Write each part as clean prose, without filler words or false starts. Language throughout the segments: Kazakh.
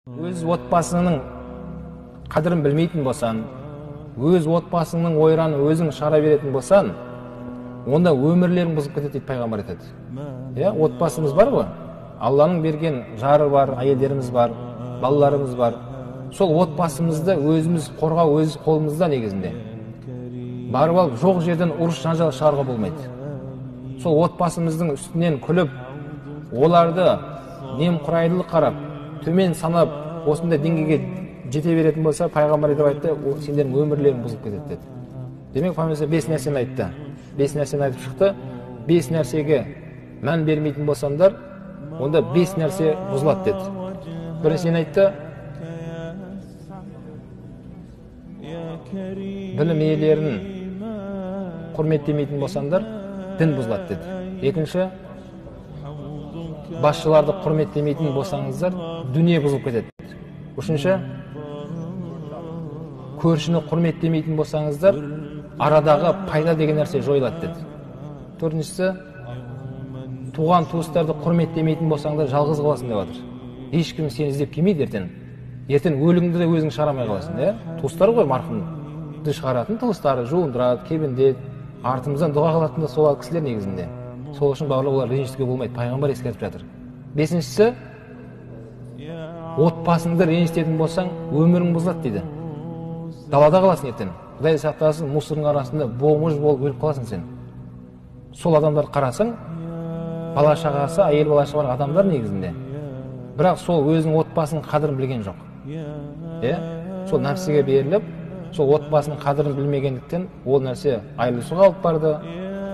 Өз отбасының қадірін білмейтін болсаң, өз отбасыңның ойранын өзің шығара беретін болсаң, онда өмірлерің бұзылып кетеді дейді пайғамбар айтады. Иә, отбасымыз бар ғой. Алланың берген жары бар, әйелдеріміз бар, балаларымыз бар. Сол отбасымызды өзіміз қорғау өз қолымызда негізінде. Барып алып жоқ жерден ұрыс жанжал шығаруға болмайды. Сол отбасымыздың үстінен күліп, оларды немқұрайлы қарап, төмен санап, осындай деңгейге жете беретін болса, пайғамбар айтты, сендердің өмірлерің бұзылып кетеді деді. Демек, пайғамбар 5 нәрсені айтты. 5 нәрсені айтып шықты. 5 нәрсеге мән бермейтін болсаңдар, онда 5 нәрсе бұзылады деді. Біріншіден айтты, білім иелерін құрметтемейтін болсаңдар, дін бұзылады деді. Екінші, басшыларды құрметтемейтін болсаңыздар, дүние бұзылып кетеді. Үшінші, көршіні құрметтемейтін болсаңыздар, арадағы пайда деген нәрсе жойылады деді. Төртіншісі, туған туыстарды құрметтемейтін болсаңдар, жалғыз қаласың деп жатыр. Ешкім сені іздеп келмейді ертең. Ертең өлігіңді де өзің шығара қаласың, иә? Туыстар ғой марқұмды шығаратын туыстары, жуындырады, кебіндеді, артымыздан дұға қылатын да сол кісілер негізінде. Сол үшін бауырлар, олар ренжітуге болмайды, пайғамбар ескертіп жатыр. Бесіншісі, отбасыңды ренжітетін болсаң, өмірің бұзылады дейді. Далада қаласың ертең. Құдай сақтасын, мусордың арасында бомж болып өліп қаласың сен. Сол адамдар қарасаң, бала шағасы, әйел баласы бар адамдар негізінде. Бірақ сол өзінің отбасының қадірін білген жоқ. Иә? Сол нәпсіге беріліп, сол отбасының қадірін білмегендіктен ол нәрсе айырылысуға алып барды.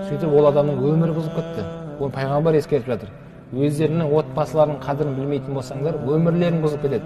Сөйтіп ол адамның өмірі бұзылып кетті. Оны пайғамбар ескертіп жатыр. Өздерінің отбасыларының қадірін білмейтін болсаңдар, өмірлерің бұзылып кетеді.